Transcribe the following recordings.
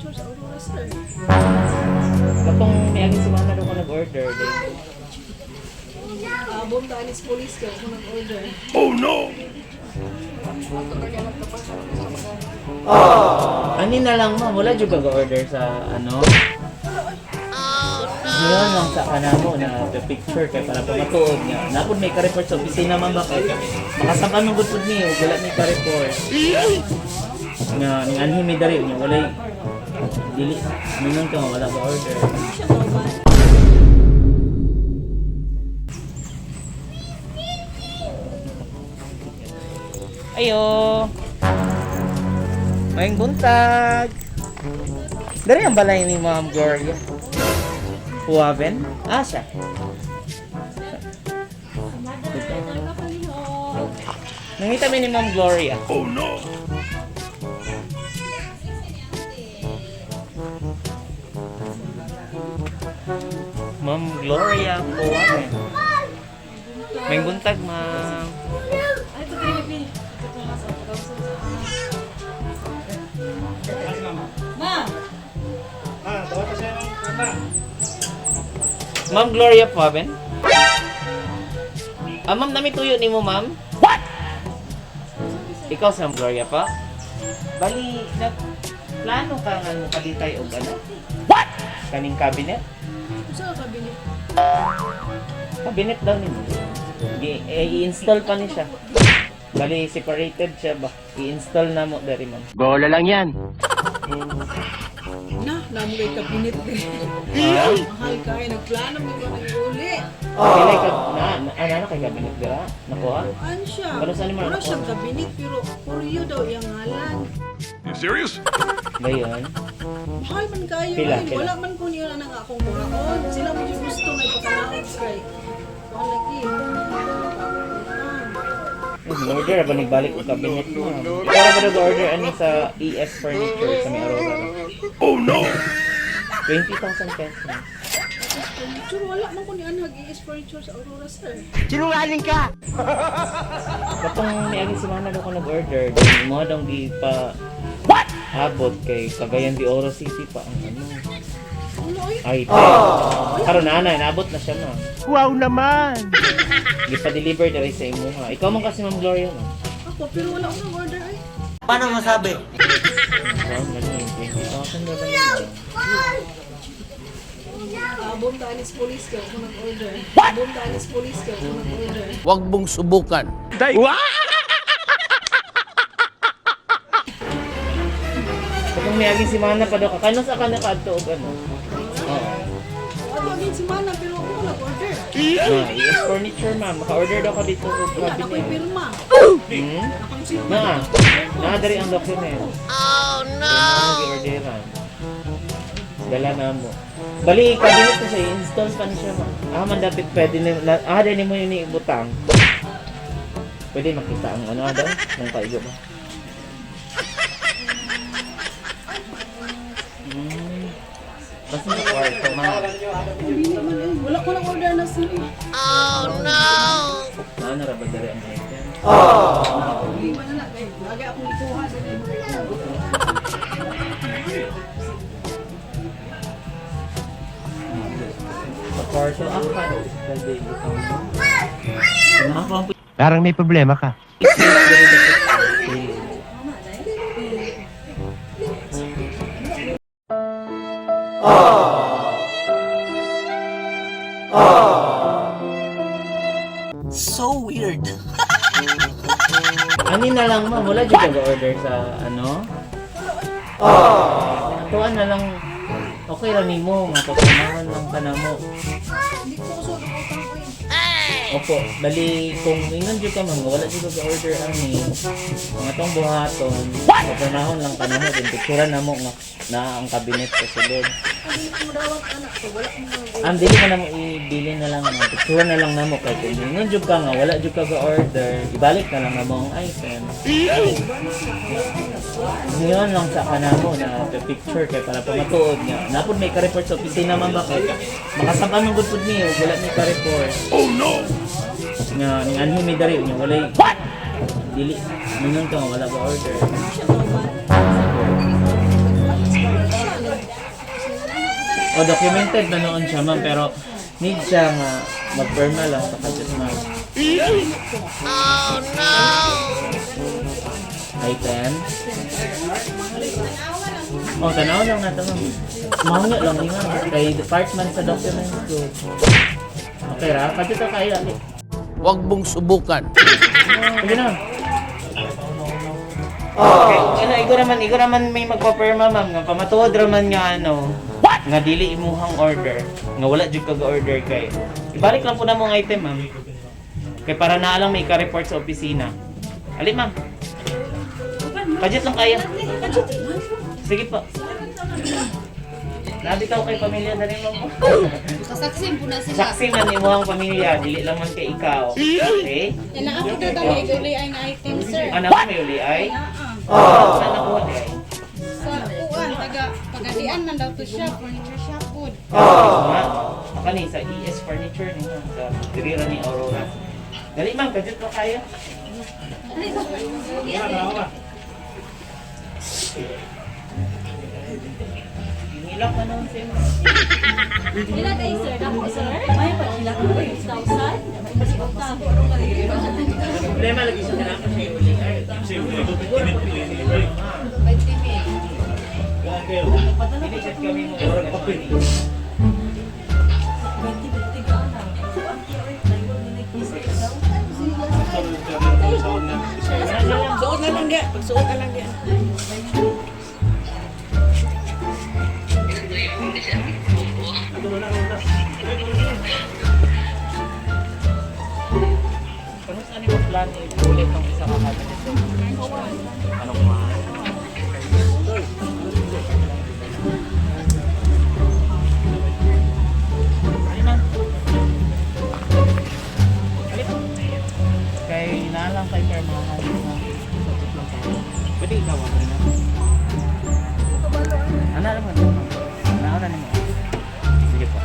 Furniture sa Aurora, sir. Katong miaging semana daw ko nag-order. Then, Abot ta alis police kay ako nag-order. Ani na lang, ma'am, wala jud ka order sa ano? Ngayon lang sa kanamo na the picture kay para pamatuod nga. Napod may ka-report sa opisina, ma'am, ba kay makasaba man gud pud ni og wala may ka-report. Nga ning anhi mi diri nya walay dili mingon ka nga wala ba order. Siya ba? Ayo. Maayong buntag. Dari ang balay ni Ma'am Gloria. Huaven? Ah, siya. Nangita mi ni Ma'am Gloria. Oh no. Ma'am Gloria Huaven. Maayong buntag, ma'am. Ay, ito dili Ma! Ma'am Gloria Paven? Ah, ma'am, nami tuyo ni mo, ma'am? What? Ikaw si Ma'am Gloria pa? Bali, nag plano ka nga mo kalitay og ano? What? Kaning cabinet? Usa ka cabinet? Cabinet daw nimo. Eh, i-install pa ni siya. Bali, separated siya ba? I-install na mo dari, ma'am. Bola lang yan. Na, namo kay cabinet eh. Ha? Mahal kay nagplano mi ba nag-uli. Pilay ka, na, ano, ano kay cabinet dira? Nakuha? An siya? Pero saan mo Wala nakuha? siyang cabinet pero Koryo daw iyang ngalan. You serious? Ngayon? Mahal man kayo Pila, eh. pila? Wala man ko niya nang akong kuhaon. Sila mo yung gusto nga ipakanaot kay. Kuan lagi. Order ba nagbalik og cabinet mo? Ikaw ra ba nag-order ani sa ES Furniture sa may Aurora? Oh no! 20,000 pesos. Furniture, wala man ko ni anhag ES Furniture sa Aurora, sir. Sinungaling ka! Katong miaging semana daw ko nag-order, then mo daw gi pa What? Abot kay Cagayan de Oro City pa ang ano. Ano oy? Ay, karon na na naabot na siya, ma'am. Wow naman! Gipa-deliver diri sa imuha. Ikaw man kasi, Ma'am Gloria, ma'am. Ako pero wala akong nag-order ay. Paano masabi? Wow, ganun, 20,000 na ba yun? Abot ta alis police kay ako nag-order. Abot ta alis police kay ako nag-order. Huwag mong subukan. Katong miaging semana pa daw ka. Kano sa ka nakaadto og ano? Oo. Ato agin si Mana pero ako wala nag-order. Ah, ES Furniture, ma'am. Maka-order daw ka dito og Wala na ko'y cabinet. pirma. Hmm? Akong sirma. Na, na diri ang document. Oh no. Gi-orderan. Dala na mo. Bali cabinet na siya, i-install pa ni siya, ma'am. Ah, man dapat pwede ni na, ah, dali mo yun ibutang. Pwede makita ang ano daw, nang kaigo ba? Basta sa kwarto, ma'am. Dili man eh. Wala ko nag-order na sir. Ano ra ba diri ang item? Problema na na kay. Lagi akong ikuha sa Sa kwarto, ah, paano? Pwede ibutang mo. Nakakampit Parang may problema ka. diri dapat sa ceiling. So weird. Ani na lang, ma'am, wala jud ka order sa ano? Atuan na lang okay ra nimo nga pagpanahan lang ka namo. Hindi ko usod ang utang ko eh. Opo, bali kung ingon jud ka, ma'am, nga wala jud ka order ani. Ang atong buhaton, pagpanahon lang ka namo din picturean namo nga na ang cabinet sa sulod. Ang dili ko dawat anak ko. Wala akong nag-order. Ang dili ka namo ibili na lang, ma'am. Picturean na lang namo kay kung ingon jud ka nga wala jud ka order, ibalik na lang namo ang item. Ngayon lang sa kanamo na the picture kay para pamatuod nga. Napod may ka-report sa opisina, ma'am, ba kay makasaba man gud pud ni og wala may ka-report. Oh no! Nga ning anhi mi diri nya walay What? Dili mingon ka nga wala ba order. Siya ba? Siya O, documented na noon siya, ma'am, pero need siya nga mag-perma lang sa kadyot, ma'am. Oh, no! Item? Oh, tanaw lang nato, ma'am. Mahunga lang ni ma'am. Kay department sa document ko. Okay ra? Kadyot ra kayo, ali. Huwag mong subukan. Sige na. Okay, ano, ikaw naman may magpa-perma, ma'am, nga pamatuod ra man nga ano, nga dili imuhang order, nga wala jud kag order kay. Ibalik lang po na mong item, ma'am. Kay para na lang may ka-report sa opisina. Ali, ma'am. Budget lang kayo. Sige po. Nabitaw kay pamilya na rin, ma'am. Kasaksin po na sila. Saksi man imuhang pamilya, dili lang man kay ikaw. Okay? Yan na ako daw may uli ay nga item, sir. Ano may uli ay? Oh. Saan nakuha di ay? Sa kuan, taga pagadian man daw to siya, furniture shop food. Oo nga. Ako ni sa ES Furniture ni ma'am, sa Tirira ni Aurora. Dali ma'am, kadjut ko kayo. Ingilak na noon siya, ma'am. Pila kay sir? Dako sir? May pagkila ko 6,000. Problema lagi siya na ako siya uli. Ay, siguro po ito. Dili chat kami mo. Suot na lang dia, pagsuot na lang dia. Kung saan mo plan ulit ang isa ka cabinet? Ano ko? Kay nalang kay permahan na. Pwede ikaw ako rin. Ano alam mo? Nauna nimo. Sige po.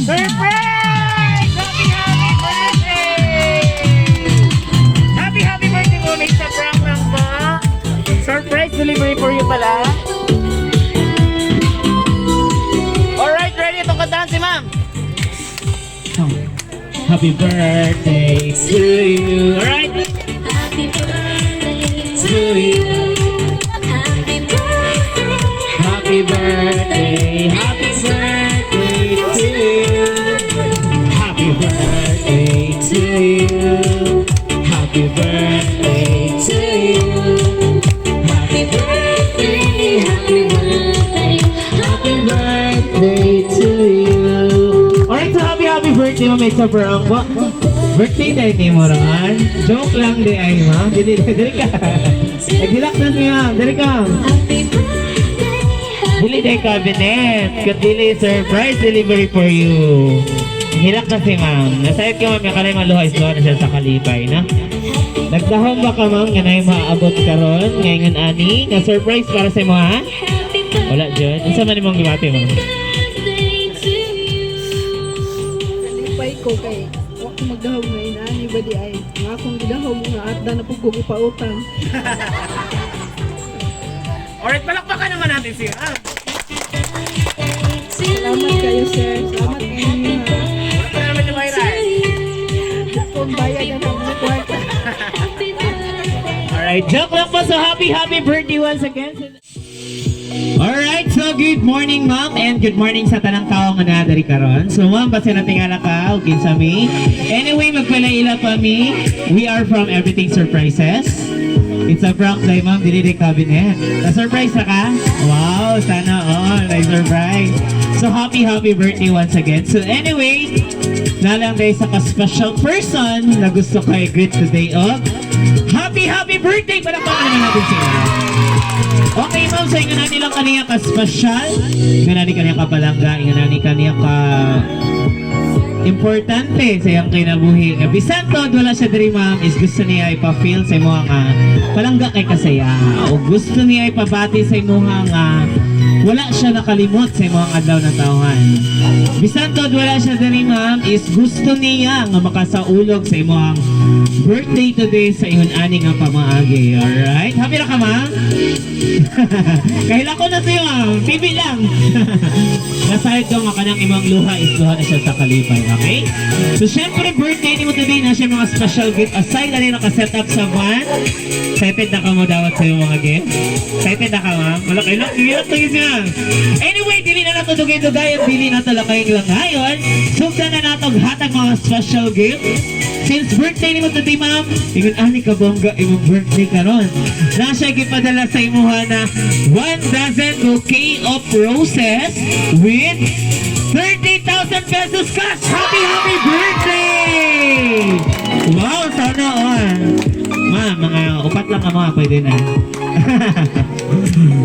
Surprise! Happy, happy birthday! Happy, happy birthday po, Mr. Prank lang po. Surprise delivery for you pala. Alright, ready itong kantahan si ma'am. Happy birthday to you. Alright? Happy birthday To you. Happy birthday. Happy birthday, happy birthday to you. Happy birthday to you. Happy birthday to you. Happy birthday, happy birthday, happy birthday to you. Alright, so happy, happy birthday, ma'am. It's a prank. Birthday day ni mo ron. Joke lang di ay, ma'am. Dili, dili ka. Nagdilak na siya, ma'am. Dili ka. Happy birthday. Dili day cabinet. Kundi surprise delivery for you. Hilak na si ma'am. Nasayad ka ma'am, yung kanay maluha islo na siya sa kalipay, na? Nagdahom ba ka ma'am nga nay maabot karon ngayon ani nga surprise para sa imo ha? Happy birthday Wala jud. Unsa man imong gibati ma'am? to you. Nalipay ko kay wa ko magdahom nga inani. ba di ay ang akong gidahom nga atda na pud kog ipautang. Alright, palakpakan naman natin siya. Salamat kayo, sir. Salamat ninyo ha. Wala pa naman yung bayaran. Kung bayad na ng kwarta. Alright, joke lang po. So happy, happy birthday once again. Alright, so good morning, ma'am, and good morning sa tanang tao nga naa diri karon. So ma'am, basta na tingala ka og kinsa mi. Anyway, magpalaila pa mi. We are from Everything Surprises. It's a prank day, ma'am, dili di cabinet. Na-surprise na ka? Wow, sana all. May surprise. So happy, happy birthday once again. So anyway, nalang dahil sa ka-special person na gusto kay greet today og happy, happy birthday! Palakpakan naman natin sila. Okay, ma'am, so ingon nani lang kaniya ka special, ingon nani kaniya ka palangga, ingon nani kaniya ka importante sa iyang kinabuhi. Nga bisan tod wala siya diri, ma'am, is gusto niya ipa-feel sa imuha nga palangga kay kasaya o gusto niya ipabati sa imuha nga wala siya nakalimot sa imuha adlaw na tawhan. Bisan tod wala siya diri, ma'am, is gusto niya nga makasaulog sa imuhang birthday today sa ihon ani nga pamaagi. Alright? Happy ra ka, ma'am? Kahila ko na sa'yo, ma'am. TV lang. Nasayad ko nga kanang imong luha is luha na siya sa kalipay, okay? So, syempre, birthday ni mo today na siya mga special gift. Aside na rin nakaset up sa van. Excited na ka mo dawat sa iyong mga gift? Excited na ka, ma'am? Wala kayo lang. Iyak na yun siya. Anyway, dili na nato dugay-dugay at dili na talaga yung lang ngayon. Sugdan na nato ang hatag mga special gift. Since birthday ni mo today, ma'am, ingon ani ka bongga imong birthday karon. Na siya gipadala sa imuha na one dozen bouquet of roses with 30,000 pesos cash. Happy, happy birthday! Wow, sana all. Ma'am, mga upat lang ang mga pwede na.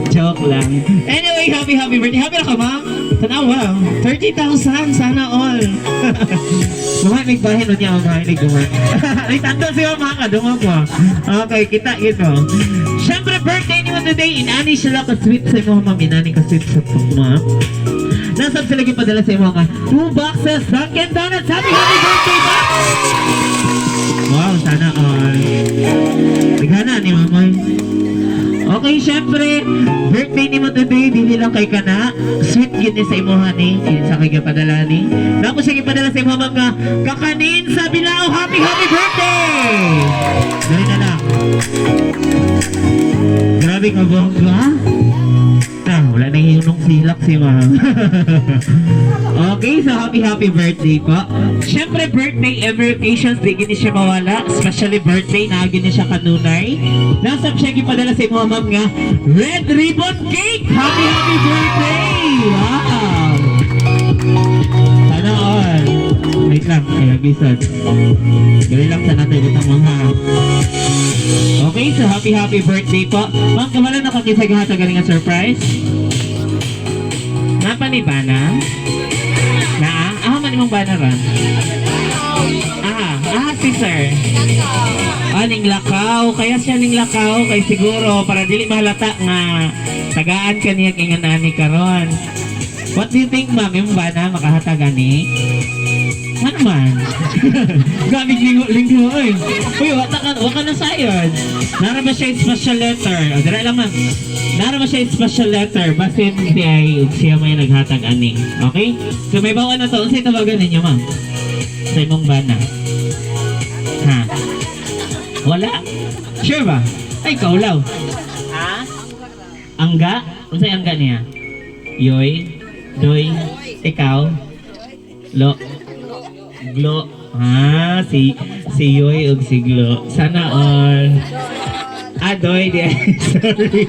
Joke lang. Anyway, happy, happy birthday. Happy na ka, ma'am? Tanawa, 30,000, sana all. Mga may bahin niya, mga may guma. Ay, tanto siya, mga kadungog mo. Okay, kita ito. Siyempre, birthday ni mo today. Inani siya lang ka-sweet sa imo, ma'am. Inani ka-sweet sa ma'am. Nasab sila gipadala sa imo nga two boxes Dunkin' Donuts. Happy, happy birthday, box! Wow, sana all. Tigana ni Mamoy. Okay, syempre, birthday ni mo today, dili lang kay kana. Sweet yun ni sa imuha ni, sa kay gipadala ni. Nako siya gipadala sa imuha mga kakanin sa Bilao. Happy, happy birthday! Dali na lang. Grabe ka bongga. Ah, wala na yung silak si ma'am. Okay, so happy happy birthday po. Siyempre birthday every occasions di gini siya mawala, especially birthday na gini siya kanunay. Nasa siya gipadala sa imo ma'am nga red ribbon cake. Happy happy birthday! Wow! Sana all. Wait lang, kaya bisan. Gawin lang sa natin itong mga. Okay, so happy happy birthday po. Ma'am, kamala nakakisag ha sa galing nga surprise? Napa ni Bana? Naa? Ah, man imong bana ran? Ah, ah, si sir. Ah, ning lakaw. Kaya siya ning lakaw kay siguro para dili mahalata nga tagaan ka niya kay nga nani karon. What do you think, ma'am? Imong bana makahatag ani? Ano man? Grabe linggo linggo oy. Uy, wala ka wa ka na sayon. Nara ba siya special letter? O, dira lang, ma'am. Nara ba siya special letter? Basin si ay ug siya may naghatag ani. Okay? So may bawa na to. Unsay tawagan ninyo, ma'am? Sa imong bana. Ha? Wala? Sure ba? Ay, kaulaw. Ha? Angga? Unsay angga niya? Yoy? Doy? Ikaw? Lo? Glo. Ah, si si Yoy ug si Glo. Sana all. Ah, Doy, di. Sorry.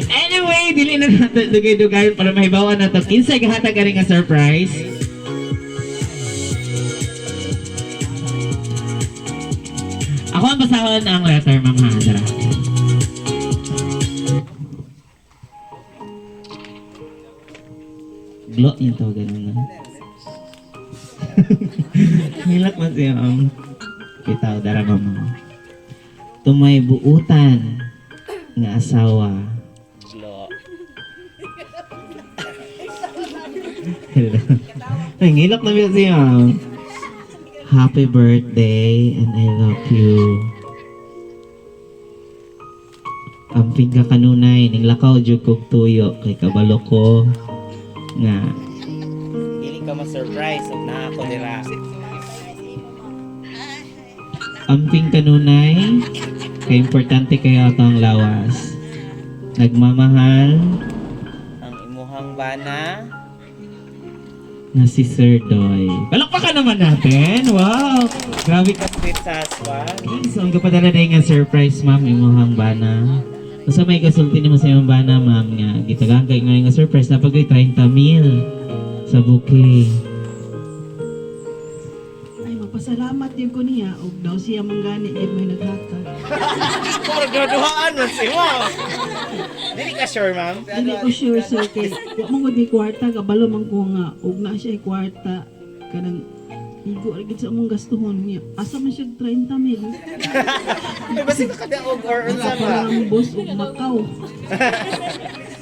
Anyway, dili na nato dugay-dugayon para mahibawan na to. Kinsay gahatag ani nga surprise? Ako ang basahon ang letter, ma'am ha. Tara. Glo yung tawagan mo na. Hilak man siya, ma'am. Kita, dara ma'am. Tumay buutan nga asawa. Glo. Hello. Ay, ngilak na siya, ma'am. Happy birthday and I love you. Amping ka kanunay, ning lakaw jud kog tuyo kay kabalo ko nga dili ka ma-surprise ug naa ako dira. Amping kanunay, kay importante kayo atong lawas. Nagmamahal ang imuhang bana na si Sir Doy. Palakpakan naman natin! Wow! Grabe ka sweet sa aswan. So, ang kapadala na nga surprise, ma'am, imuhang bana. Unsa may kasulti nimo sa imong bana, ma'am, nga gitagaan kay nga surprise na pag 30 mil sa bouquet. Ay, magpasalamat din ko niya og daw siya manggani di may naghatag. Puro man si ma'am. Dili ka sure, ma'am? Dili ko sure, sir, kay wa man gud may kwarta, kabalo man ko nga og na siya ay kwarta kanang igo ra gid sa among gastuhon niya. Asa man siya 30 mil? Ay, basin nakadaog or unsa ba? Parang boss og Macau.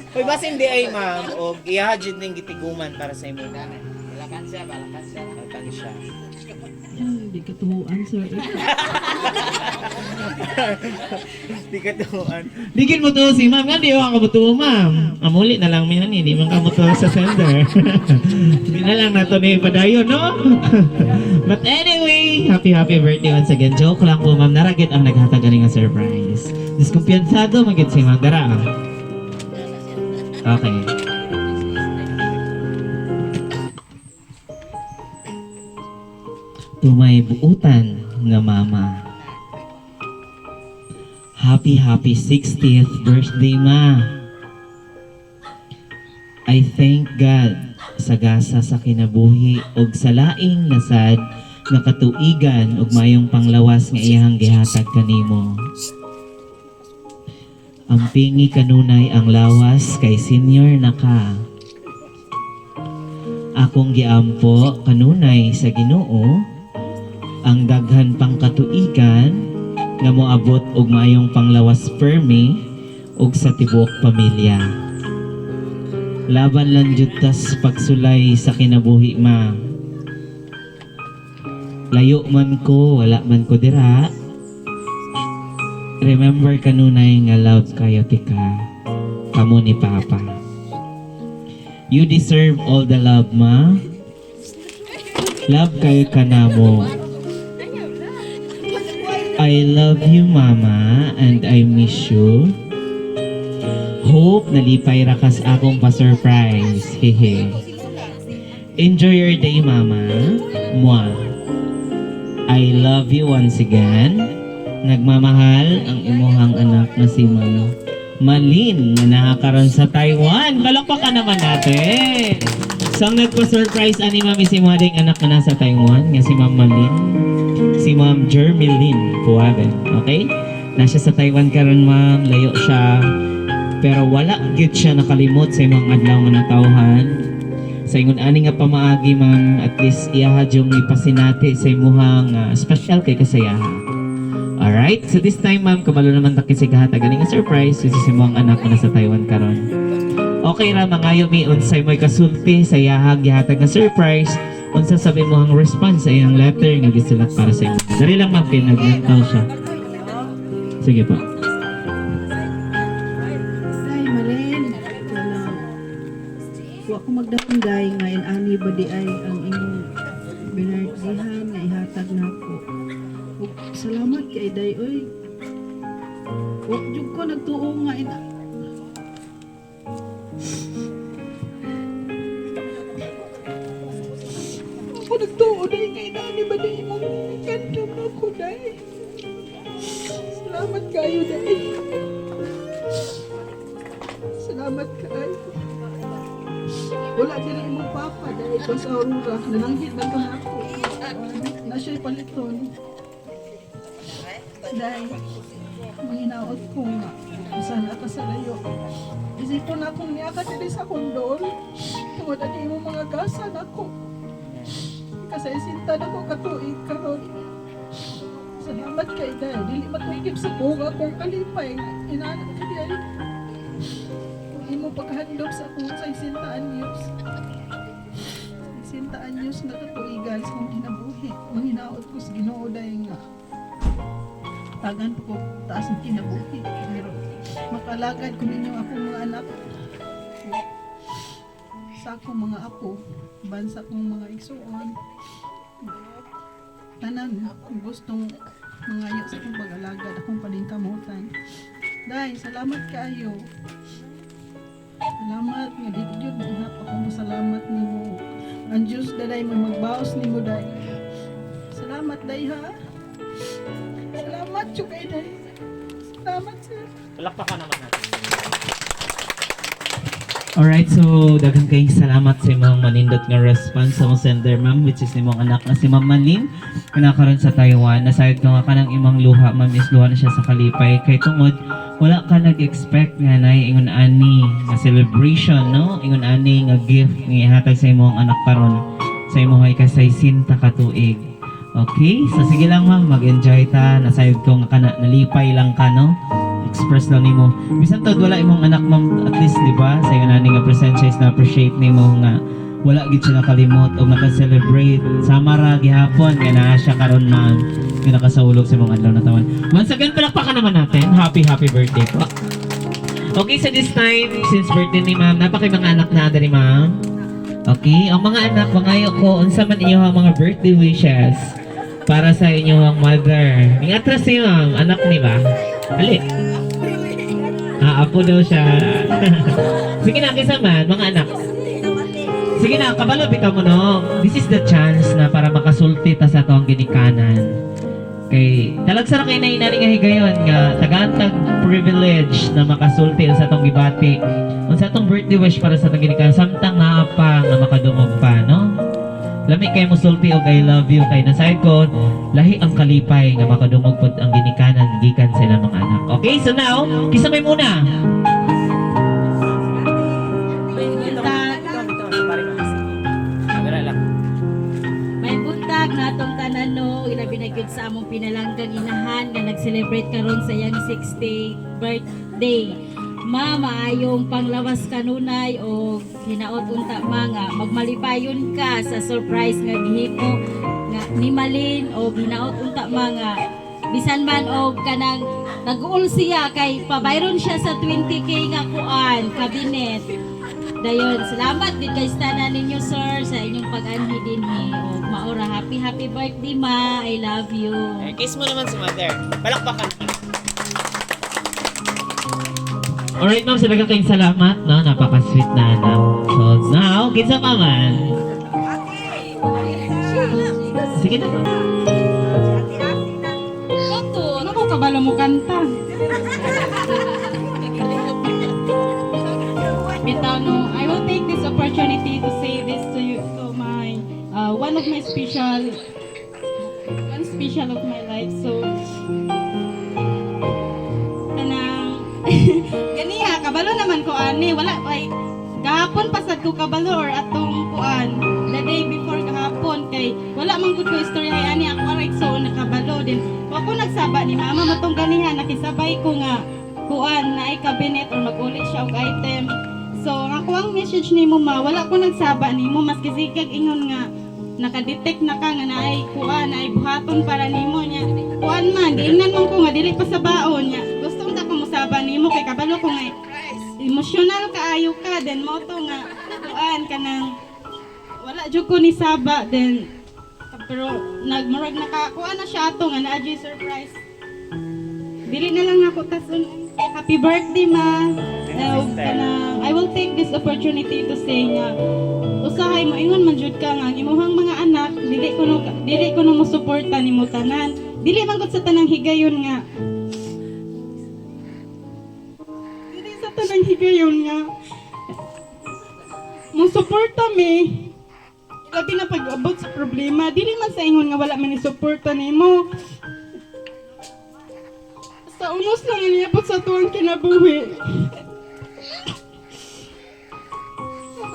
Uy, basin di ay ma'am, og iyaha jud ning gitiguman para sa imo. Balakan siya, balakan siya. Balakan siya. Ay, di katuhuan, sir. Di ka tuwan. Digin mo to si ma'am. Nga di ako kabutuo, ma'am. Amuli na lang mihan eh. Di man kamutuo sa sender. Di na lang nato ni padayon, no? But anyway, happy happy birthday once again. Joke lang po, ma'am. Naragit ang naghatag galing ang surprise. Diskumpiyansado magit si ma'am. Dara, ah. Okay. Tumay buutan nga mama. Happy, happy 60th birthday, Ma. I thank God sa gasa sa kinabuhi og sa laing nasad nga katuigan ug mayong panglawas nga iyang gihatag kanimo. Ang pingi kanunay ang lawas kay senior na ka. Akong giampo kanunay sa Ginoo ang daghan pang katuigan nga moabot og maayong panglawas permi ug sa tibuok pamilya. Laban lang jud tas pagsulay sa kinabuhi, ma. Layo man ko, wala man ko dira. Remember kanunay nga love kayo tika. Kamo ni Papa. You deserve all the love, ma. Love kayo kanamo. I love you, Mama, and I miss you. Hope nalipay ra kas akong pa-surprise. Hehe. Enjoy your day, Mama. Mwah. I love you once again. Nagmamahal ang imuhang anak na si Mama Malin na nakakaroon sa Taiwan. Palakpakan naman natin. So, ang nagpa-surprise ani Mami si mga ding anak na nasa Taiwan, nga si Ma'am Malin, si Ma'am Jermylin Puaben. Okay? Nasa sa Taiwan karon, ma'am, layo siya. Pero wala gyud siya nakalimot sa imong adlaw nga natawhan. Sa ingon ani nga pamaagi, ma'am, at least iyaha jung ipasinati sa imuhang special kay kasayaha. Alright? So this time, ma'am, kabalo naman ta kasi kahatag ani nga surprise kasi sa imong anak nga nasa Taiwan karon. Okay ra mangayo mi unsay mo'y kasulti sa iyahang gihatag nga surprise, unsa sabi mo ang response sa iyang letter nga gisulat para sa imo. Dali lang, ma'am, kay naglantaw siya. Sige po. Ay, Maren. Wala. Wa ko magdapungday nga in ani ba di ay ang imong binardihan nga ihatag nako. Ug salamat kay day oy. Wa jud ko nagtuo nga in. Ako nagtuo day nga inani ba di imong kandom nako day. Salamat kayo day. Salamat kaayo. Wala dili imong papa dahil pa sa Aurora. Nananghit na ka ako. Na siya'y paliton. Dahil manginaot ko nga. Sana ka sa layo. Isipon akong niya ka dili sa kondol. Tungod ani imong mga gasa nako. Kasaysinta na ko katuig karon. Salamat kay dahil dili matuigib sa buong akong kalipay nga inana ka di ay kung imo pagkahandom sa akong sa 60 anyos. 60 anyos na katuigan sa akong kinabuhi. Manghinaot ko sa Ginoo, day, nga tagan po ko taas ng kinabuhi. Pero makalagad ko ninyo akong mga anak. Sa akong mga apo, bansa kong mga igsuon. Tanan, kung gustong mangayo sa akong pag-alagad, akong paningkamutan. Day, salamat kaayo. Salamat nga di gyud na akong pasalamat nimo. Ang Diyos daday mo magbaos nimo, day. Salamat, day, ha. Salamat jud kay day. Salamat, sir. Palakpakan naman natin. Alright, so daghang kayong salamat sa imong manindot nga response sa mong sender, ma'am, which is imong anak na si Ma'am Malin nga nakaron sa Taiwan. Nasayod ko nga kanang imong luha, ma'am, is luha na siya sa kalipay kay tungod wala ka nag-expect nga nay ingon ani nga celebration, no? Ingon ani nga gift nga ihatag sa imong anak karon sa imong ikasaysinta ka tuig. Okay, so sige lang, ma'am, mag-enjoy ta. Nasayod ko nga kana nalipay lang ka, no? Express lang nimo. Bisan tod wala imong anak, ma'am, at least di ba sa ingon ani nga presensya is na-appreciate nimo nga wala gid siya nakalimot og naka-celebrate sama ra gihapon nga naa siya karon, ma'am, nga nakasaulog sa imong adlaw na taon. Once again, palakpakan naman natin. Happy happy birthday po. Okay, so this time, since birthday ni ma'am, napakay mga anak na diri, ma'am. Okay, ang mga anak, mangayo ko unsa man inyong mga birthday wishes para sa inyong mother. Ning atras si ma'am, anak ni ba? Ali. Ah, apo daw siya. Sige na, kisa man, mga anak. Sige na, kabalo bitaw mo, no. This is the chance na para makasulti ta sa atong ginikanan. Kay talagsa ra kay na inani nga higayon nga tagantag privilege na makasulti sa atong gibati. Unsa atong birthday wish para sa atong ginikanan samtang naa pa nga makadungog pa, no? Lami kay musulti og "I love you" kay nasayod ko lahi ang kalipay nga makadungog pod ang ginikanan gikan sa ilang mga anak. Okay, so now, kisa may muna. Buntag, Camera lang. may buntag na atong tanan, no, ilabi na gyud sa among pinalanggang inahan nga nag-celebrate karon sa iyang 60th birthday. Ma, maayong panglawas kanunay o hinaot unta ma nga magmalipayon ka sa surprise nga gihimo nga ni Malin o hinaot unta ma nga bisan man og kanang nag-uul siya kay pabayron siya sa 20K nga kuan cabinet. Dayon, salamat din kay tanan ninyo, sir, sa inyong pag-anhi dinhi. O maora, happy happy birthday, ma. I love you. Eh, kiss mo naman si mother. Palakpakan naman. Alright, ma'am, sa daghang kayong salamat, no? Napaka-sweet na anak. So, now, kinsa pa man? Sige na po. Toto, Ano ko kabalo mo kanta? Bitaw no, I will take this opportunity to say this to you, to my, one of my special, one special of my life. So, kanang, ganiha, kabalo naman ko ani, wala, ay, gahapon pasad ko kabalo or atong kuan, the day before gahapon, kay wala man gud ko istorya ay ani, ako aray so nakabalo din. Wa ko nagsaba ni mama matong ganiha, nakisabay ko nga, kuan, na ay cabinet or mag-uli siya og item. So, ang ako ang message nimo, ma, wala ko nagsaba nimo maski sigag ingon nga nakadetect na ka nga naay kuan, naay buhaton para nimo nya. Kuan man, giingnan man ko nga dili pa sa baon nya. Gusto unta ko mosaba nimo kay kabalo ko nga emotional kaayo ka, then mo to nga kuan kanang wala jud ko ni saba then pero nagmurag nakakuan na siya ato nga naa jud surprise. Dili na lang ako tasun. Happy birthday, ma. Kanang, I will take this opportunity to say nga usahay mo ingon man jud ka nga ang imuhang mga anak dili ko no mo suporta nimo tanan. Dili man gud sa tanang higayon nga dili sa tanang higayon nga mo suporta mi labi na pag-abot sa problema. Dili man sa ingon nga wala man ni suporta nimo, sa unos lang iniabot sa tuwang kinabuhi.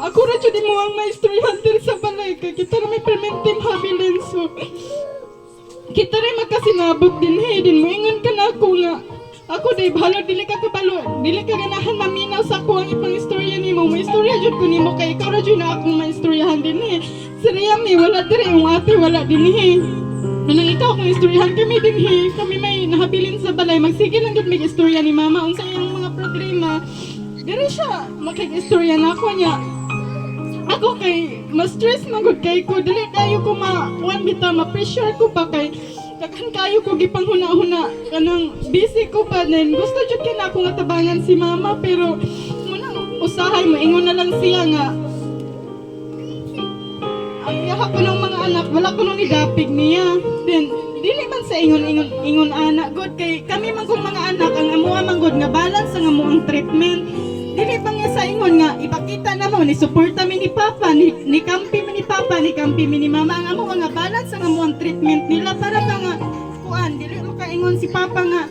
Ako ra jud mo ang maistoryahan diri sa balay kay kita ra may permentim habilin, so kita ra magkasinabot din hey din moingon ka na ako nga ako day bahala dili ka kabalo, dili ka ganahan maminaw sa ako ang ipang istorya nimo, mo istorya jud ko nimo kay ikaw ra jud na akong maistoryahan din eh. Si Rhea mi, wala diri, yung ate wala dinhi. Kanang ikaw kung istoryahan kami dinhi, kami may nahabilin sa balay, magsige lang gid mig istorya ni mama unsa iyang mga problema. Diri siya makig-istorya na ako niya. Ako kay ma-stress man gud kay ko, dili kayo ko ma kuan bitaw, ma-pressure ko pa kay daghan kayo ko gipanghuna-huna, kanang busy ko pa. Then gusto jud kay nako nga tabangan si mama, pero munang usahay mo ingon na lang siya nga ang iyaha ko ng mga anak wala ko nung idapig niya. Then dili man sa ingon ingon ingon anak god, kay kami man kong mga anak, ang amuha man god nga balance ang amuang treatment. Dili pa nga sa ingon nga ipakita na mo ni suporta mi ni papa, ni kampi mi ni papa, ni kampi mi ni mama. Ang amo nga balance ang amuang treatment nila para ba nga kuan, dili makaingon si papa nga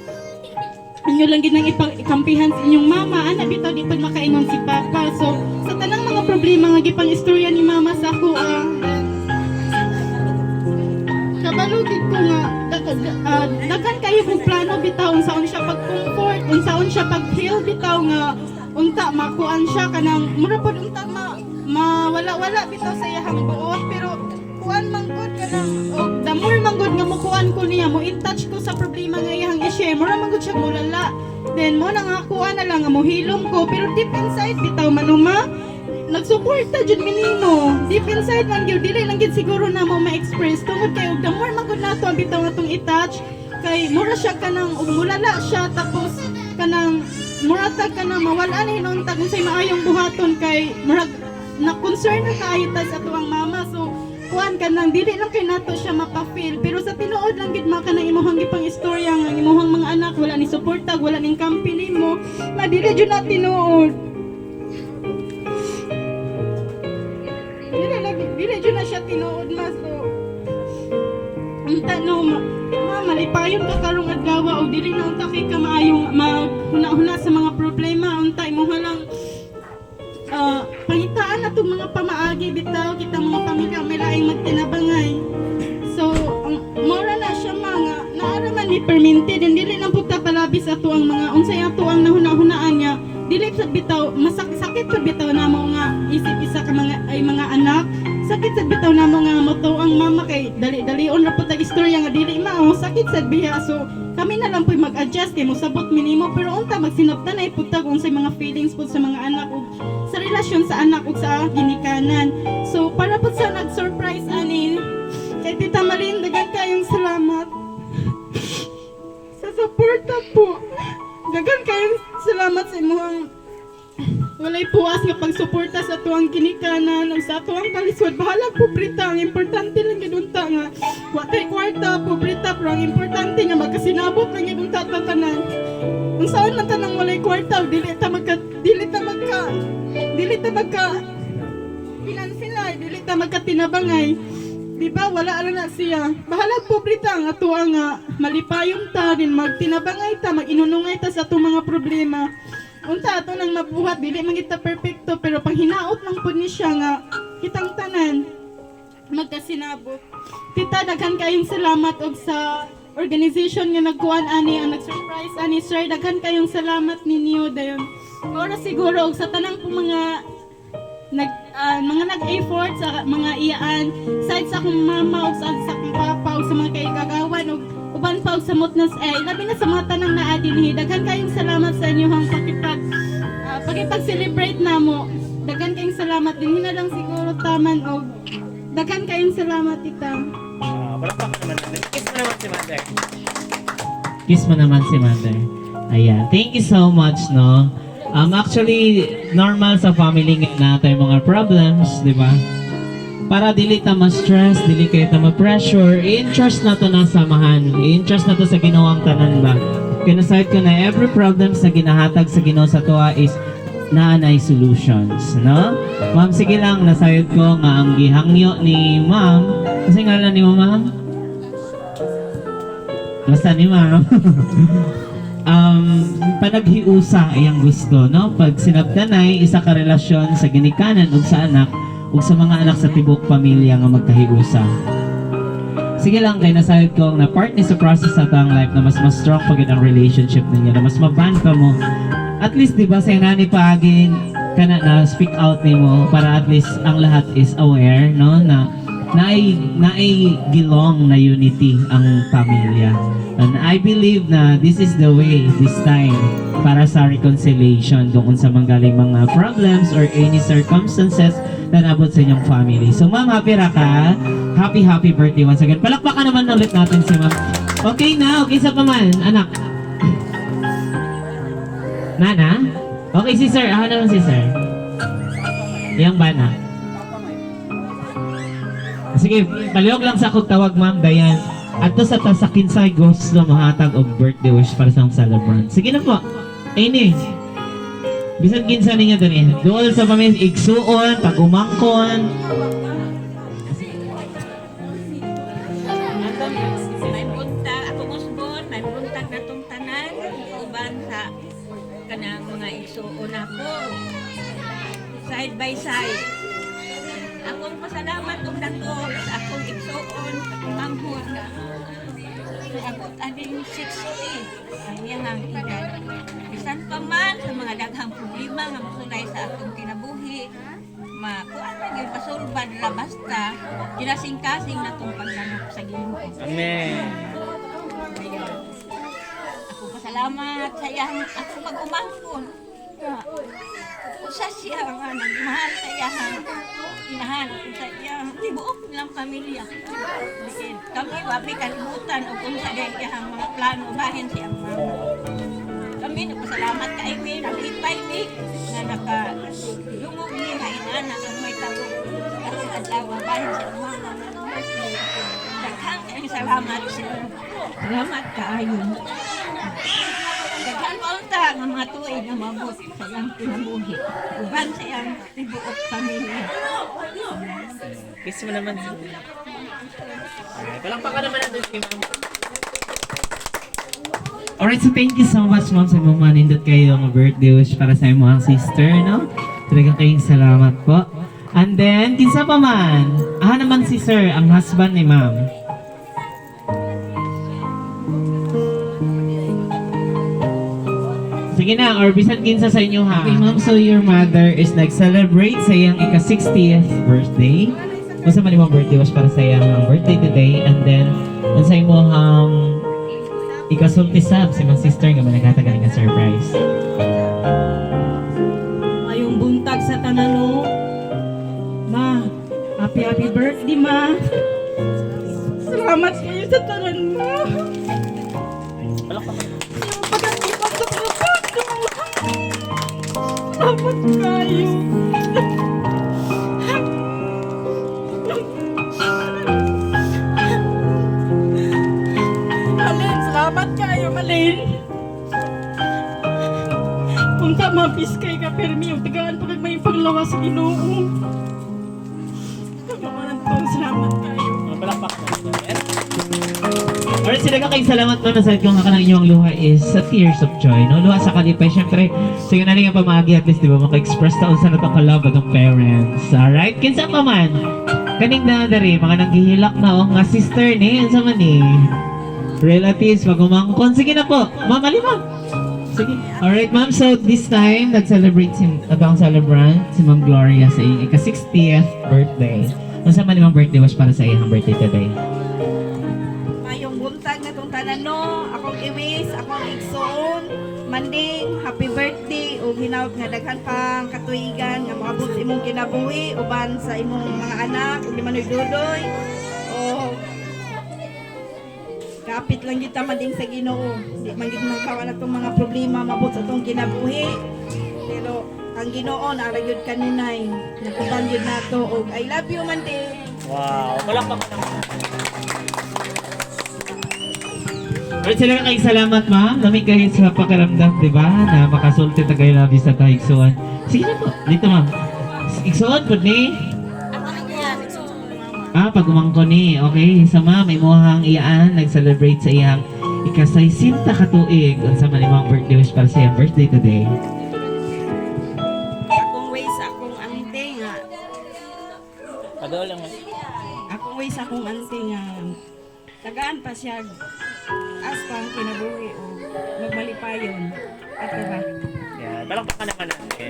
inyo lang ginang ikampihan sa inyong mama ana bitaw, di pag makaingon si papa. So sa tanang mga problema nga gipang istorya ni mama sa ako, kabalugid ko nga daghan kayo kong plano bitaw unsaon siya pag-comfort, unsaon siya pag-heal bitaw, nga unta makuan siya, kanang mura pod unta ma mawala-wala bitaw sa iyahang buot. Pero kuan man gud, kanang og the more man gud nga mukuan ko niya, mo in touch ko sa problema nga iyahang i-share, mura man gud siya mulala. Then mo na nga kuan na lang nga mohilom ko, pero deep inside bitaw manuma nagsuporta jud minimo. Deep inside man gyud, dili lang gyud siguro na mo ma-express tungod kay og the more man gud nato ang bitaw atong i-touch, kay mura siya kanang og mulala siya, tapos kanang mura ta kanang mawala na hinuon ta kung say maayong buhaton, kay murag na concern na kaayo ta sa atuang mama. So kuan, kanang dili lang kay nato siya mapa-feel, pero sa tinuod lang gid ma, kanang imong gipang istorya nga ang imong mga anak wala ni suporta, wala ning kampi nimo, ma, dili jud na tinuod. Dili lagi, dili jud na siya tinuod, ma. So unta no ma, malipayon ka karong adlaw og dili na unta kay ka maayong maghuna-huna sa mga problema. Unta imuha lang pangitaan na itong mga pamaagi bitaw, kita mga pamilya may laing magtinabangay. So ang mora na siya mga naaraman ni perminti din, dili lang pud ta palabis ato ang mga unsay ato ang nahuna-hunaan niya. Dili sad bitaw masakit sad bitaw namo nga isip isa ka mga ay mga anak, sakit sad bitaw namo nga moto ang mama kay dali-dalion ra pud tag istorya nga dili mao, sakit sad biya. So kami na lang po'y mag-adjust kay mosabot minimo, pero unta magsinabtan ay pud tag unsay mga feelings pud sa mga anak ug sa relasyon sa anak ug sa ginikanan. So para pud sa nag-surprise ani kay Tita Marin, daghan kayong salamat sa suporta po. Daghan kayong salamat sa imong walay puwas nga pagsuporta sa tuang ginikanan ug sa tuang kalisod. Bahala pobreta, ang importante lang gyud unta nga wa tay kwarta, pobreta, pero ang importante nga magkasinabot lang gyud unta ta tanan. Unsaon man tanang walay kwarta, dili ta magka pinansinay, dili ta magkatinabangay. Di ba wala lang na siya. Bahala pobreta, ang ato nga malipayon ta din, magtinabangay ta, mag-inunungay ta sa atong mga problema. Unta ato nang mabuhat, dili man kita perpekto, pero panghinaot lang pud ni siya nga kitang tanan magkasinabot. Tita, daghan kayong salamat og sa organization nga nagkuan ani, ang nag-surprise ani. Sir, daghan kayong salamat ninyo dayon. Ora siguro og sa tanang po mga mga nag-effort sa mga iyaan side sa akong mama ug sa akong papa ug sa mga kaigagawan ug uban pa og sa mutnas, eh labi na sa mga tanang naa dinhi, daghan kayong salamat sa inyong pakipag-celebrate namo. Daghan kayong salamat. Dinhi na lang siguro taman og daghan kayong salamat, tita. Ah, palakpakan naman natin. Kiss mo naman si mother. Kiss mo naman si mother. Ayan. Thank you so much, no? Actually, normal sa family nga na tayo mga problems, di ba? Para dili ta ma-stress, dili kayo ta ma-pressure, i-entrust na to na samahan. I-entrust na to sa Ginoo ang tanan ba? Kaya nasayod ko na every problem sa ginahatag sa Ginoo sa tuwa is naanay solutions, no? Ma'am, sige lang, nasayod ko nga ang gihangyo ni ma'am. Kasi nga ni mo, ma'am? Basta ni ma'am. Panaghiusa iyang gusto, no? Pag sinabtanay, isa ka relasyon sa ginikanan ug sa anak ug sa mga anak sa tibok pamilya nga magkahiusa. Sige lang, kay nasayod ko na part ni sa process sa atong life na mas mas strong pag ang relationship ninyo, na mas maband pa mo. At least, di ba, sa nani paagin kana na speak out nimo para at least ang lahat is aware, no? Na Naay gilong na unity ang pamilya. And I believe na this is the way this time para sa reconciliation doon sa manggaling mga problems or any circumstances na nabot sa inyong family. So ma'am, happy ra ka? Happy, happy birthday once again. Palakpakan naman ulit natin si ma'am. Okay na, okay sa pa man, anak. Nana? Okay si sir, ako naman si sir. Yang bana. Sige, palihog lang sa akong tawag, ma'am, Dayan. Adto sa ta sa kinsay gusto mahatag og birthday wish para sa akong celebrant. Sige na po. Ini. Bisan kinsa ninyo diri. Duol sa pamilya, igsuon, pagumangkon. May buntag, ako usbon, may buntag na tong tanan, uban sa kanang mga igsuon ako. Side by side. Akong pasalamat og dako sa akong igsuon, manghud nga abot aning 60 ang iyang edad. Bisan pa man sa mga daghang problema nga mosulay sa akong kinabuhi, makuan man gyud pasulbad ra basta kinasing-kasing natong paglanok sa Ginoo. Amen. Ako pasalamat sa iyang ako pag-umangkon. Nga, usa siya nga nagmahal sa iyang inahan sa iyang tibuok nilang pamilya. Bisin, kami wa mi kalibutan og unsa dahil iyang mga plano bahin sa iyang mama. Kami nagpasalamat kay mi, nalipay mi nga naka dungog mi nga inana ang may tabo karong adlaw bahin sa iyang mama. Daghang kayong salamat sir. Salamat kaayo. Daghan pa unta nga mga tuig nga maabot sa iyang kinabuhi. Uban sa iyang tibuok pamilya. Kiss mo naman. Alright, palakpakan naman natin si ma'am. Alright, so thank you so much, ma'am, sa imong manindot kayo ng birthday wish para sa imong sister, no? Talagang kayong salamat po. And then, kinsa pa man? Ah, naman si sir, ang husband ni ma'am. Sige na, or bisan kinsa sa inyo ha. Okay, ma'am, so your mother is nag-celebrate sa iyang ika-60th birthday. Unsa man imong birthday wish para sa iyang birthday today, and then unsa imong ikasulti sab si mga sister nga managhatag nga surprise. Mayong buntag sa tanan no. Ma, happy happy birthday ma. Salamat kayo sa tanan ma. Palakpakan. Yung pagkatipan sa pagkakataon. Salamat kayo. Malin, salamat kayo, Malin. Punta mapis kay ka permi yung tagaan pa kag may paglawas sa Ginoo. Kamanan to, salamat kayo. Mga palakpak natin. Alright, sila ka kayong salamat ma'am. Nasabi ko nga kanang inyong luha is sa tears of joy, no? Luha sa kalipay. Siyempre, sige na rin ang pamagi at least, di ba, maka-express taon sa natong kalab atong parents. Alright, kinsa pa man? Kaning na dari, mga nanghihilak na, oh, nga sister ni, unsa man ni? Relatives, pag-umangkon. Sige na po. Ma'am, ali ma'am. Sige. Alright, ma'am. So, this time, nag-celebrate si atong celebrant, si Ma'am Gloria sa iyang ika-60th birthday. Unsa man imong birthday wish para sa iyang birthday today? Mayong buntag na tong tanan no, akong iwis, akong igsoon, manding, happy birthday ug hinaut nga daghan pang katuigan nga moabot sa imong kinabuhi uban sa imong mga anak ug ni Manoy Dudoy. O kapit lang kita mading sa Ginoo. Di man gid magkawa na tong mga problema mabot sa atong kinabuhi. Pero ang Ginoo naa ra gyud kanunay. Nagubang gyud nato og I love you manding. Wow, palakpakan naman natin. Alright, sila kay salamat ma'am. Lamig kayo sa pakiramdam, di ba? Na makasulti ta kayo labi sa taigsuan. Sige na po. Dito ma'am. Igsuon po ni. Ah, pag umangko ni. Okay, sa ma'am, imuhang iyaan nag-celebrate sa iyang ikasaysinta ka tuig. Unsa man imong birthday wish para sa iyang birthday today? Akong way sa akong ante nga. Pagaw lang ma'am. Akong way sa akong ante nga. Tagaan pa siya as pang kinabuhi o magmalipayon. At diba? Yeah. Palakpakan naman natin.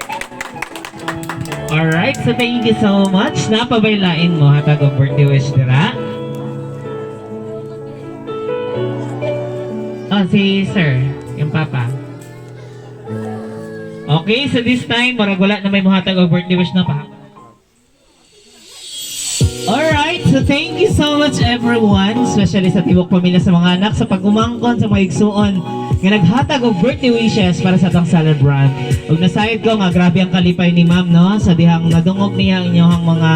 Alright, so thank you so much. Napabaylain mo hatag og birthday wish dira. Oh, si sir, yung papa. Okay, so this time, murag wala na may muhatag og birthday wish na pa. Alright, so thank you so much, everyone, especially sa tibok pamilya, sa mga anak, sa pag-umangkon sa mga igsuon nga naghatag og birthday wishes para sa atong celebrant. Ug nasayod ko nga grabe ang kalipay ni ma'am, no, sa dihang nadungog niya ang inyong mga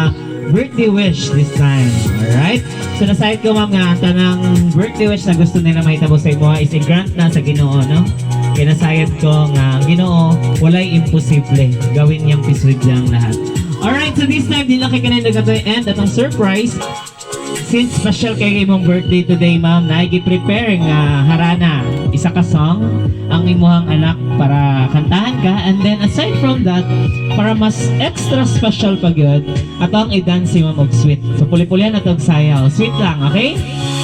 birthday wish this time. Alright? So nasayod ko, ma'am, nga ang tanang birthday wish na gusto nila mahitabo sa imo is i-grant na sa Ginoo, no? Kaya nasayod ko nga ang Ginoo walay imposible. Gawin niyang posible ang lahat. Alright, so this time, di lang kay kanina nagkatoy end at ang surprise, since special kay imong birthday today, ma'am, na prepare nga harana, isa ka song, ang imuhang anak para kantahan ka. And then, aside from that, para mas extra special pa gyud, ato ang i-dance si ma'am og sweet. So, puli-pulihan ato og sayaw. Sweet lang, okay?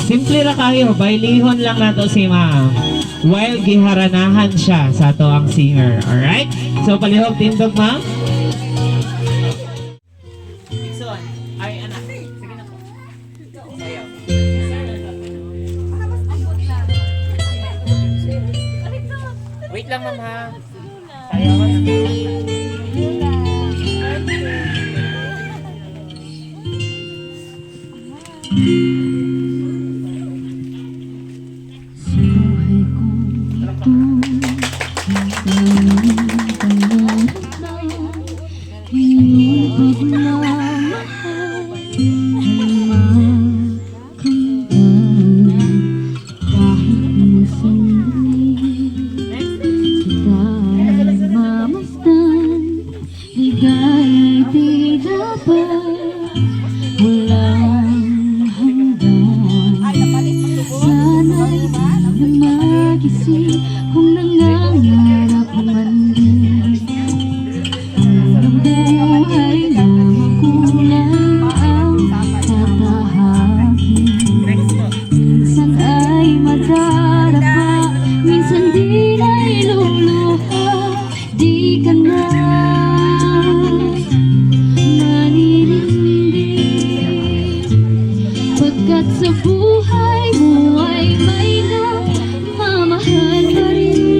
Simple ra kayo, bailihon lang nato si ma'am while giharanahan siya sa ato ang singer. Alright? So, palihog tindog, ma'am. Igsoon. Ay, anak. Sige na po. Sayaw. Wait lang, ma'am, ha. Sayaw ka na. Buhay kong ito, tanging pangarap lang, iyong pagmamahal ay makamtan. Kahit na sandali kita ay mamasdan, ligaya'y di dapat walang hanggan. Sana'y di na magising kung nangangarap man din. Ang buhay na makulang ang tatahakin. Minsan ay madarapa, minsan di na'y luluha. Di ka na maninindi, pagkat sa buhay mo ay may nagmamahal pa rin.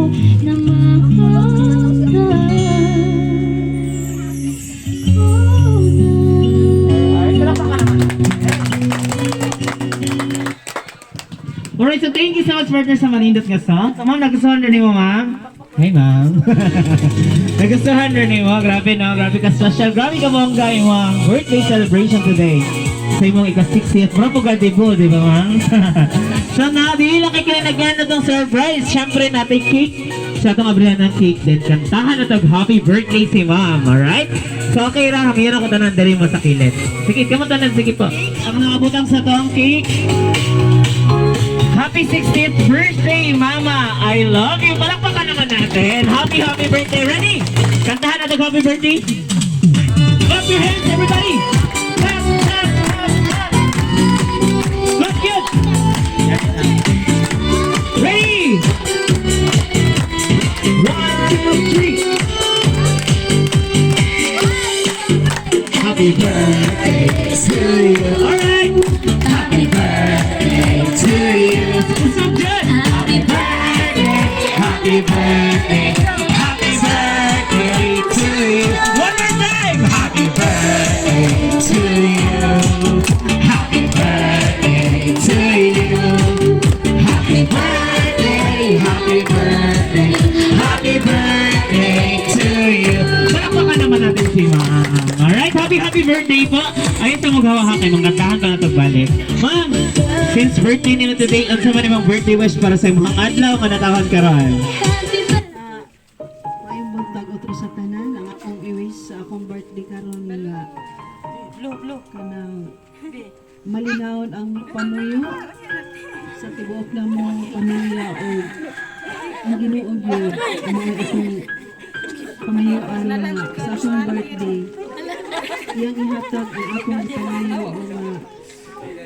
Na makamtan ko na. Alright, so thank you so much, partner, sa manindot nga song. So, ma'am, nagustuhan rin mo, ma'am? Hey, ma'am. Nagustuhan rin mo. Grabe, no? Grabe ka special. Grabe ka bongga yung mga birthday celebration today. Sa imong ika-60th. Mura po gadibo, di ba, ma'am? So, na, di lang kay kaya nagana tong surprise. Siyempre, natin cake. Sa atong abrihan ng cake, then kantahan na tog happy birthday si ma'am. Alright? So, okay ra. Hamiran ko tanan dali mo sa kilid. Sige, kamo tanan. Sige po. Ang nakabutang sa tong cake, happy 60th birthday, Mama! I love you! Palakpakan naman natin! Happy, happy birthday! Ready? Kantahan natin happy birthday! Clap your hands, everybody! Clap, clap, clap, clap! Clap good! Ready? One, two, three! Happy birthday to you! Alright! Happy birthday to you. What's up, Jed? Happy birthday, happy birthday, happy birthday to you. One more time. Happy birthday to you. Happy birthday to you. Happy birthday, happy birthday, happy birthday to you. Palakpakan naman natin si Ma'am. Alright, happy happy birthday po. Ayun sa magawa ha kay mga tahan pa na pagbalik. Ma'am, since birthday nila today, unsa man imong birthday wish para sa imong adlaw nga natawhan karon? Maayong buntag otro sa tanan. Ang akong i-wish sa akong birthday karon nga kanang malinawon ang pamuyo sa tibuok na mong pamilya o ang Ginoo gyud mao akong pamuyuan nga sa akong birthday iyang ihatag ang akong pamuyo nga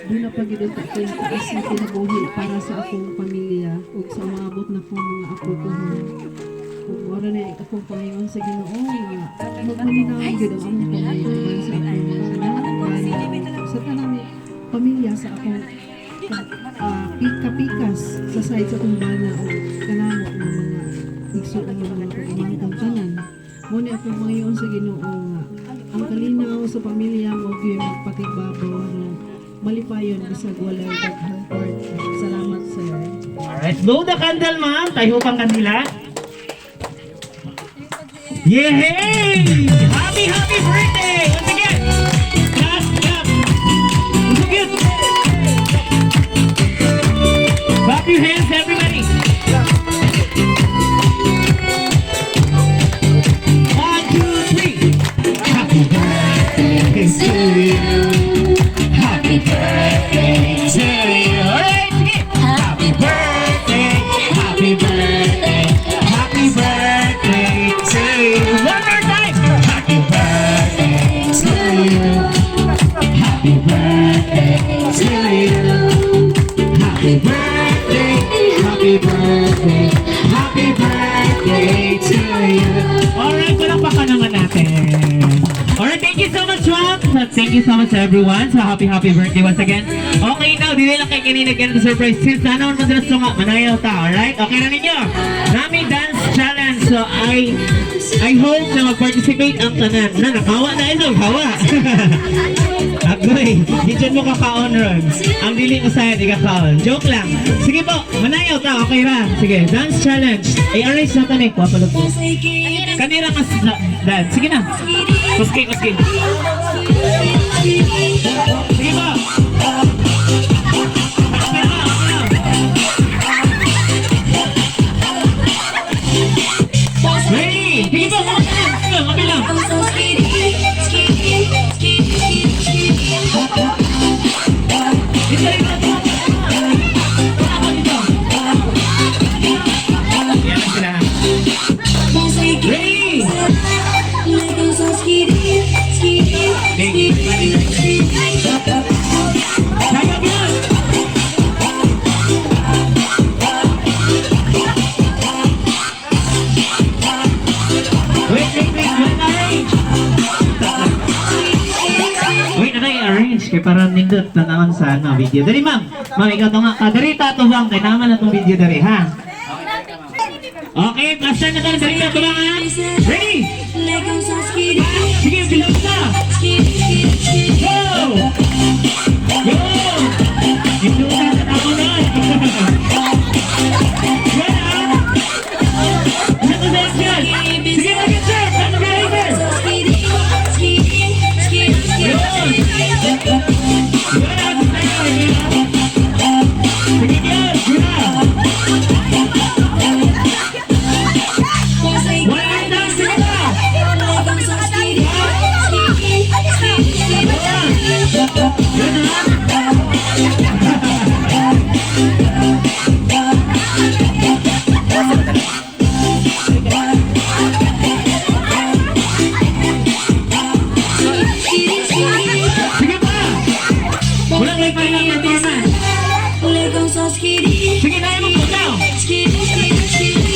doon na pagid unta ko yung taas na kinabuhi para sa akong pamilya ug sa umaabot na kong mga apo ko. Ug mao ra na akong pangayoon sa Ginoo nga magmalinaw gyud ang among pangayoon sa akong mga anak, bana, sa tanang pamilya sa akong pika-pikas sa side sa akong bana o kanamo ng mga igsoon nga mga pag-umangkong tanan. Mao ni akong pangayoon sa Ginoo nga ang kalinaw sa pamilya mo gyud magpatigbabaw aron malipayon bisag walay daghang part. Salamat, sir. Alright, blow the candle, ma'am. Tayo pang kandila. Yay! Happy, happy birthday! Once again, clap, clap. Once again. Clap your hands, everybody. One, two, three. Happy birthday to you. Happy birthday to you. Alright, sige. Happy birthday, happy birthday, happy birthday to you. One more time. Happy birthday to you. Happy birthday to you. Happy birthday, happy birthday, happy birthday to you. Alright, palakpakan naman natin. Alright, thank you so much, ma'am. Thank you so much, everyone. So, happy, happy birthday once again. Okay now, dili lang kay kanina ganito surprise. Since nanaon mo sila sunga, manayaw ta, alright? Okay na ninyo? Nami dance challenge. So, I hope na mag-participate ang tanan. Na, nakawa na ito, kawa. Agoy, di dyan mo kakaon ron. Ang dili mo saya, di kakaon. Joke lang. Sige po, manayaw ta, okay ra. Sige, dance challenge. Ay, arrange na tanin. Kuha palog ko. Kanira ka sa dance. Sige na. Kuski, kuski. Sige po. Okay na, okay na. Ready? Sige po, okay lang, okay lang. Dito, dito, dito. Yan sila. Ready? Kaya yun! Wait, wait, wait. Wait, arrange. Wait, na arrange kay para nindot tanawon sa ano, video. Dali, ma'am. Ma'am, ikaw to nga. Dali, tatubang. Kay naman na tong video dali, ha? Okay, basta na tayo. Dali na, tumangan. Ready? Sige, bilog na. Go! Go! Ito na sa tao na. Yan ah. Ano sa yan? Sige, mag sir. Ano driver? Yun. Yan ah, sige, yan. Yun ah. Wala na, sige na. Yun ah. Sige pa! Walang may final performance. Sige na, mo po daw.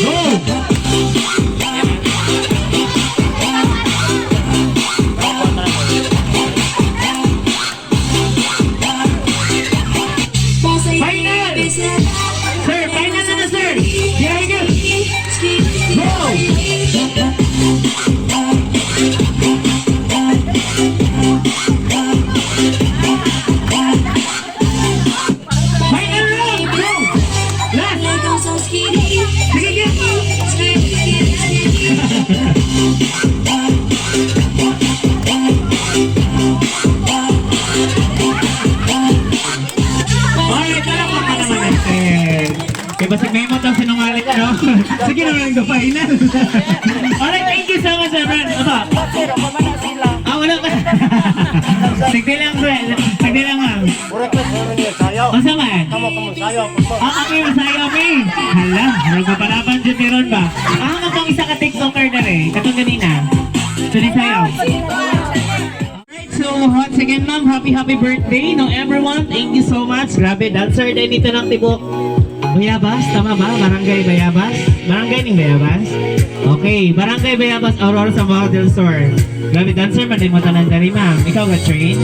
Go! Final! Sir, final na na, sir! Yeah, good! Go! Final round! Go! Last! Sige, sige! Alright, palakpakan pa naman natin. Kaya basig may mo itong sinungaling, no? Sige naman ang final. Alright, thank you so much, everyone. Aba. Ah, wala pa. Sige lang, sir. Sige lang, ma'am. Unsa man? Ah, okay, masayo, okay. Hala, murag mapalaban dyan ni Ron ba? Ah, katong isa ka TikToker na rin. Katong ganina. Tuloy sayo. Alright, so once again, ma'am, happy happy birthday, no, everyone. Thank you so much. Grabe, dancer din dito ng tibok. Bayabas, tama ba? Barangay Bayabas? Barangay ning Bayabas? Okay, Barangay Bayabas, Aurora Zamboanga del Sur. Grabe, dancer man din mo tanan dali, ma'am. Ikaw ga train?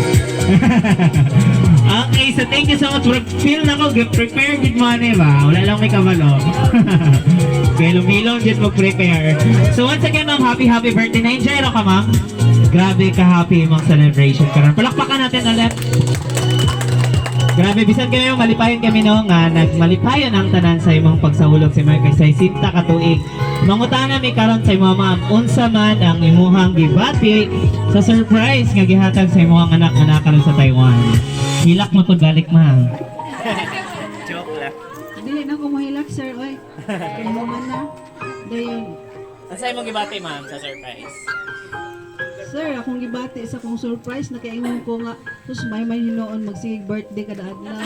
Okay, so thank you so much. Feel na ko, prepare good money ba? Wala lang may kabalo. Bilong-bilong dyan mag-prepare. So once again, ma'am, happy happy birthday. Na-enjoy ra ka, ma'am? Grabe ka-happy imong celebration karon. Palakpakan natin ulit. Grabe, bisan kayo, malipayon kami no, nga nagmalipayon ang tanan sa imong pagsahulog sa imong kay 60 ka tuig. Mangutana mi karon sa imong ma'am, unsa man ang imuhang gibati sa surprise nga gihatag sa imong anak nga naa karon sa Taiwan. Hilak mo pud balik, ma'am. Joke lang. Dili na ko mahilak, sir. Oy. Kailangan na. Dayon. Ang imong gibati, ma'am, sa surprise? Sir, akong gibati sa akong surprise na kaingon ko nga sus may may hinuon magsigig birthday kada adlaw.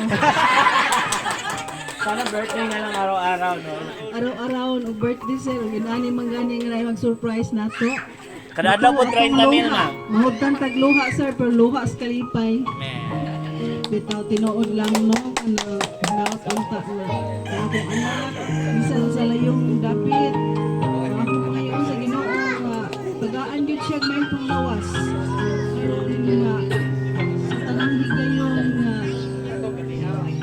Sana birthday na lang araw-araw, no? Araw-araw og birthday, sir, ug inani man gani nga naay mag-surprise nato. Kada adlaw po 30 mil, ma'am. Mahugtan tag luha, sir, pero luha sa kalipay. Man. Bitaw tinuod lang no ano naot unta na ang akong anak bisan sa layong dapit. Ang akong pangayoon sa Ginoo nga tagaan gyud siya og maayong panglawas. Nga sa tanang higayon nga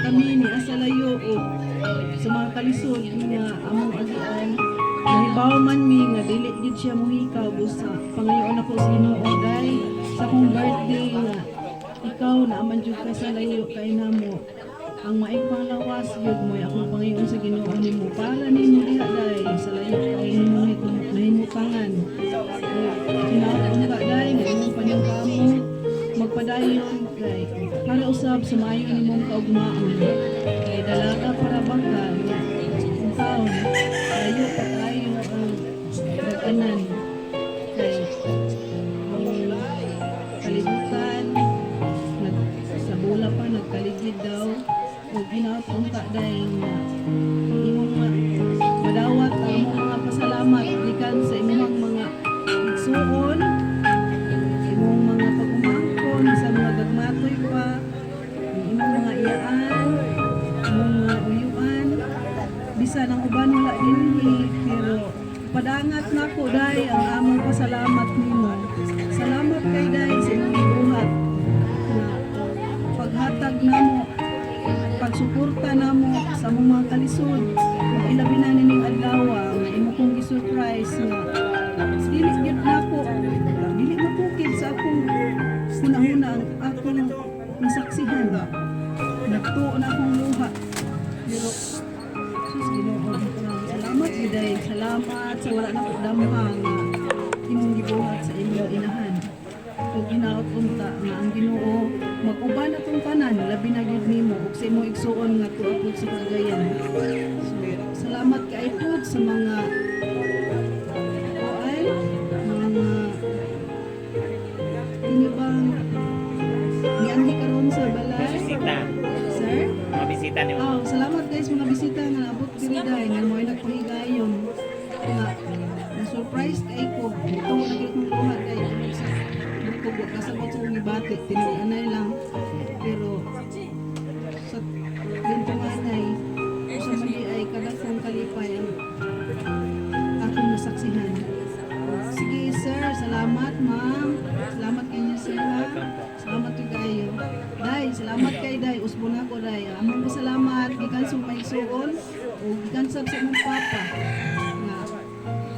kami ni asa layo o sa mga kalisod nga among agian, nahibaw man mi nga dili gyud siya mohikaw busa pangayoon ako sa Ginoo dai sa akong birthday nga ikaw na man jud ka sa layo kay namo ang maayong panglawas jud mo akong pangayoon sa Ginoo nimo para nimo diha dai sa layo kay nimo nahimutangan. Hinaot ka dai nga imong paningkamo magpadayon kay para usab sa maayo nimong kaugmaon kay dalaga para bangka ang taon layo pa kayo ang nag-anan kay ang kalibutan nag sa bula pa nagkaligid daw ug hinaot unta dai nga imong madawat ang imong mga pasalamat gikan sa imong mga igsuon, imong mga pag-umangkon sa mga gagmatoy pa, ang imong mga iyaan, imong mga uyuan, bisan ang uban wala dinhi, pero padangat nako dai ang among pasalamat nimo. Salamat kay dai sa imong gibuhat na paghatag namo, pagsuporta namo sa among mga kalisod ug ilabi na nining adlaw. Salamat sa wala nako damha nga imong gibuhat sa imong inahan. Ug hinaot unta nga ang Ginoo mag-uban atong tanan, labi na gyud nimo ug sa imong igsuon nga tuwa pud sa Cagayan. So, salamat kay pod sa mga kuan, mga inyo bang nianhi karon sa balay. Bisita. Sir? Mga bisita ni Oh, salamat guys, mga bisita nga naabot diri dai nga mo'y nagpahigayon. Nga na surprise kay ko. Tungod na gyud kong luha kay tungod sa ko kasabot sa akong gibati, tinuod-anay lang. Pero sa lintunganay, sa mali ay kadakong kalipay ang akong nasaksihan. Sige sir, salamat ma'am. Salamat kaayo, sir, ha. Salamat jud kayo. Day, salamat kay Day. Usbon ako, Day. Among pasalamat gikan sa maigsuon o gikan sab sa imong papa. Nga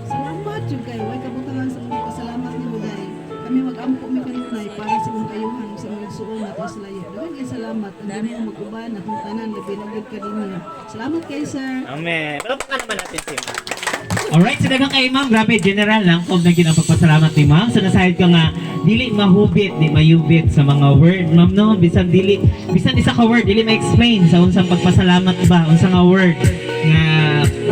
salamat jud kayo. Way kabutangan sa among pasalamat nimo, Day. Kami mag-ampo mi kanunay para sa imong kayuhan sa imong igsuon nato sa layo. Daghan kay salamat. Ang Ginoo mag-uban atong tanan, labi na gyud kaninyo. Salamat kay sir. Amen. Palakpakan naman natin si ma'am. Alright, so daghang kay ma'am, grabe, general lang kung na ang pagpasalamat ni ma'am. So nasayod ka nga, dili mahubit, di mayubit sa mga word, ma'am, no? Bisan dili, bisan isa ka word, dili ma-explain sa unsang pagpasalamat ba, unsa nga word nga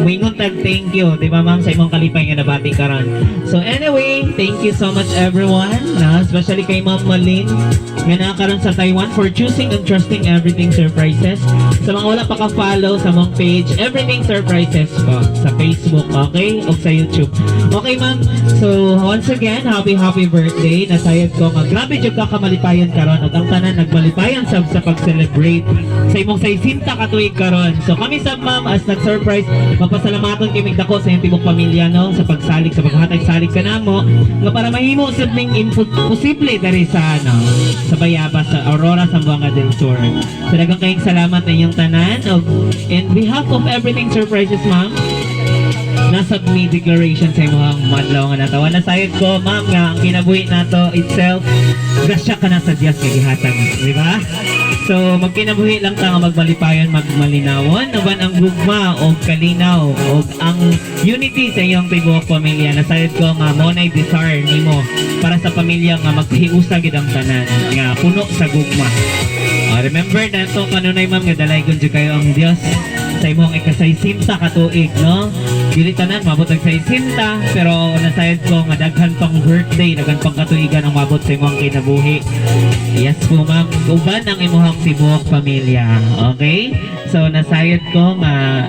moingon tag thank you, di ba, ma'am, sa imong kalipay nga nabati karon. So anyway, thank you so much everyone, na especially kay Ma'am Malin nga naa karon sa Taiwan for choosing and trusting Everything Surprises. Sa mga wala pa ka-follow sa among page, Everything Surprises po sa Facebook, okay? O sa YouTube. Okay, ma'am. So, once again, happy happy birthday. Nasayod ko nga grabe jud ka kamalipayan karon ug ang tanan nagmalipayan sab sa pag-celebrate sa imong 60 ka tuig karon. So kami sab, ma'am, as nag-surprise, mapasalamaton kami dako sa imong tibok pamilya, no, sa pagsalig, sa paghatag salig kanamo nga para mahimo sab ning input posible diri sa ano, sa Bayabas, sa Aurora, Zamboanga del Sur. So daghang kayong salamat na inyong tanan og in behalf of Everything Surprises, ma'am, nasa mi declaration sa imong madlaw nga natawa. Nasayod ko, ma'am, nga ang kinabuhi nato itself, grasya ka na sa Dios nga gihatag, di ba? So magkinabuhi lang ta nga magmalipayon, magmalinawon, uban ang gugma og kalinaw og ang unity sa iyong tibuok pamilya. Nasayod ko nga mo nay desire nimo para sa pamilya nga maghiusa gid ang tanan nga puno sa gugma. Ah, remember na ito kanunay, ma'am, nga dalaygon jud kayo ang Dios sa imong ikasaysinta ka tuig, no? Dili tanan mabot og 60, pero nasayod ko nga daghan pang birthday, daghan pang katuigan ang mabot sa imong kinabuhi. Yes po, ma'am, uban ang imong tibuok pamilya. Okay? So nasayod ko nga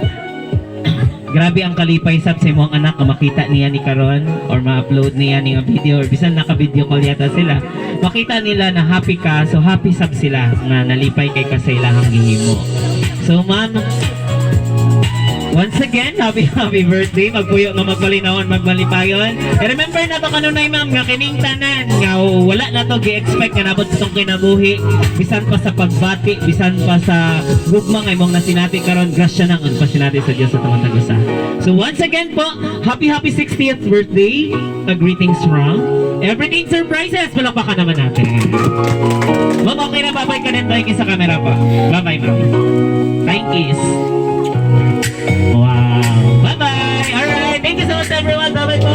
grabe ang kalipay sab sa imong anak nga makita niya ni karon or ma-upload niya ni nga video or bisan naka-video call yata sila. Makita nila na happy ka, so happy sab sila nga nalipay kay ka sa ilahang gihimo. So ma'am, once again, happy happy birthday. Magpuyo nga magmalinawon, magmalipayon. And remember na to kanunay, ma'am, nga kining tanan nga wala na to gi-expect nga nabot sa tong kinabuhi. Bisan pa sa pagbati, bisan pa sa gugma nga imong nasinati karon, grasya nang ang pasinati sa Dios sa matag usa. So once again po, happy happy 60th birthday. A greetings from Everything Surprises. Palakpakan naman natin. Ma'am, okay na, bye-bye ka din. Thank you sa camera pa. Bye-bye, ma'am. Thank you. Wow. Bye-bye. Alright. Thank you so much, everyone. Bye-bye po.